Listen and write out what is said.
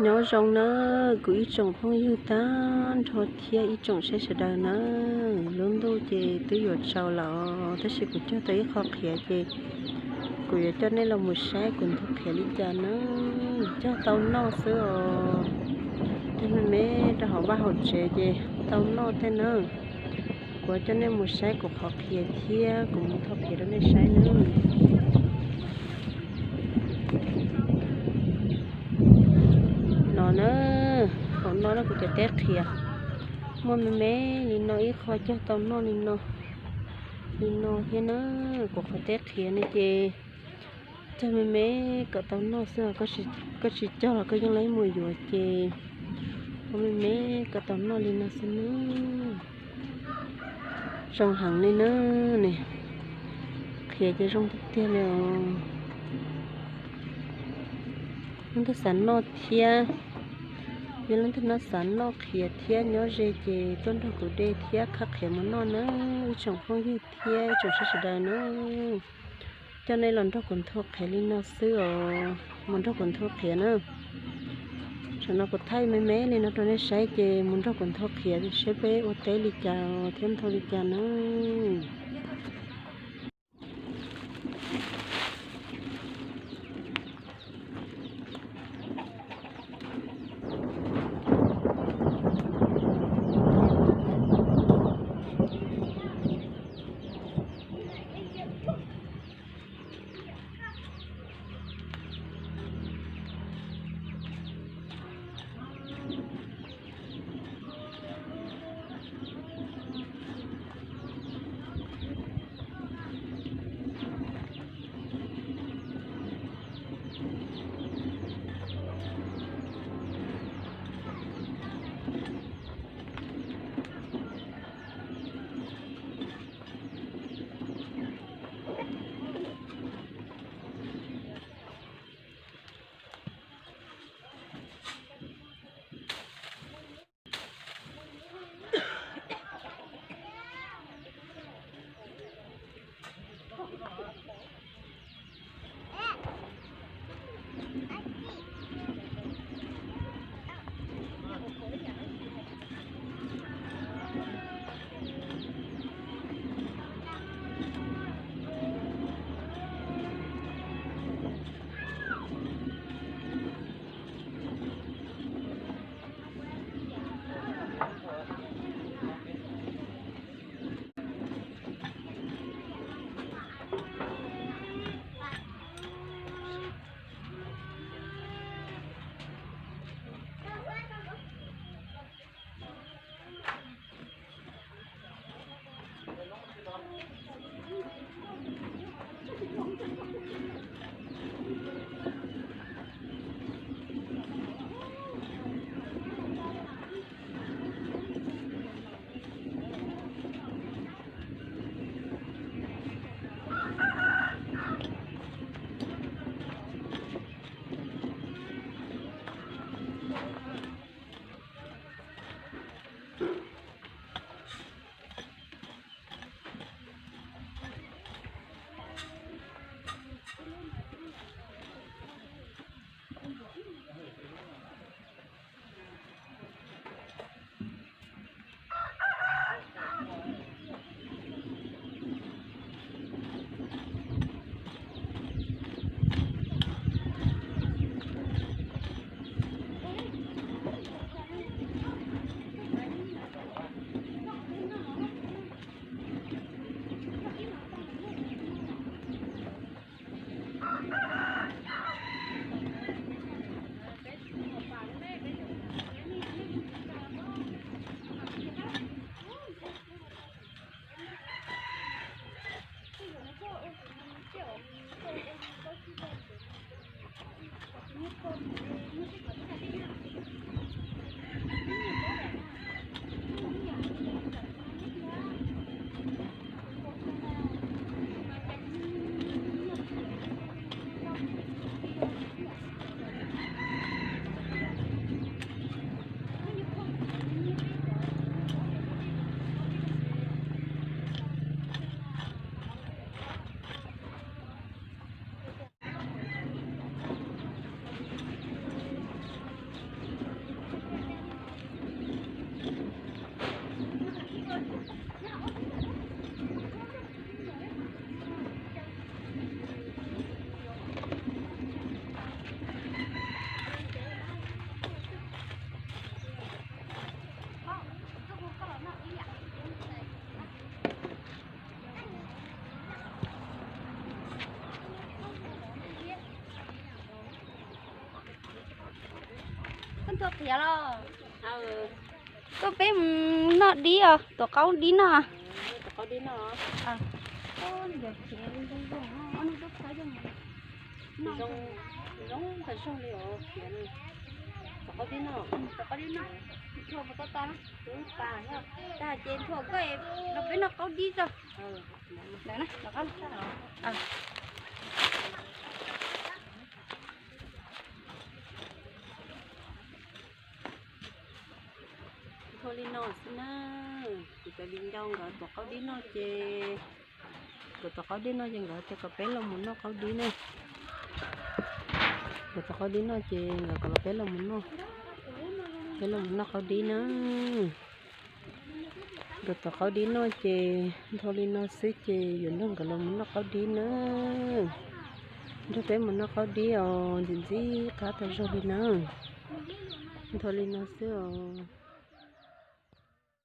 Nyob zoo na, kuv ib tsoom phooj ywg tag nrho thiab ib tsoom saib sawv daws na. Lub ntuj ces twb yuav tsaus lawm, tab sis kuv cog tau ib qho qhiav ces kuv yuav coj nej los mus saib kuv ntho qhiav li cas na. Cog tau noj xwb os. Cog me me rau hauv vaj hauv tsev ces tau noj tej na. Kuv coj nej mus saib kuv qhov qhiav thiab kuv mus ntho qhiav rau nej saib na. No na, hauv no na kuv cov teb qhiav, muaj me me li no ib qho cog tau noj li no, li no thiab na. Kuv qhov teb qhiav ne ces cog me me kom tau noj xwb os, koj tsis cog los koj yeej laib mus yuav ces ua me me kom tau noj li no xwb na. Zoo heev li na, ne, qhiav ces zoo tiag tiag li os. Leej twg xav noj thiab, yog leej twg no xav noj qhiav thiab nyob ze ces tuaj nrog kuv de thiab khawb qhiav mus noj na, ib tsoom phooj ywg thiab ib tsoom saib sawv daws na. Coj nej los nrog kuv ntho qhiav li no xwb os, mus nrog kuv ntho qhiav na. Tsam no kuv thaij me me li no rau nej saib ces mus nrog kuv ntho qhiav seb peb ua teb li cas thiab ntho li cas na. Tuaj qhiav los? Tuaj peb mus noj dib os, tuav qaub dib noj. Zoo tag zog li os, tuav qaub dib noj. Tuav qaub dib noj. Nthua puas tau tas? Tsis tas, tas ces nthua koj los peb noj qaub dib tso. Nthua li no xwb na. Kuv cov viv ncaus nkawd tuav qaub dib noj ces, nkawd tuav qaub dib noj ces nkawd tias kom peb los mus noj qaub dib na. Nkawd tuav qaub dib noj ces nkawd kom los peb los mus noj, peb los mus noj qaub dib na. Nkawd tuav qaub dib noj ces nthua li no xwb ces yuav nrog nkawd los mus noj qaub dib na. Nrog peb mus noj qaub dib os, ntxim ntxim qab tag zog li na. Nthua li no xwb os.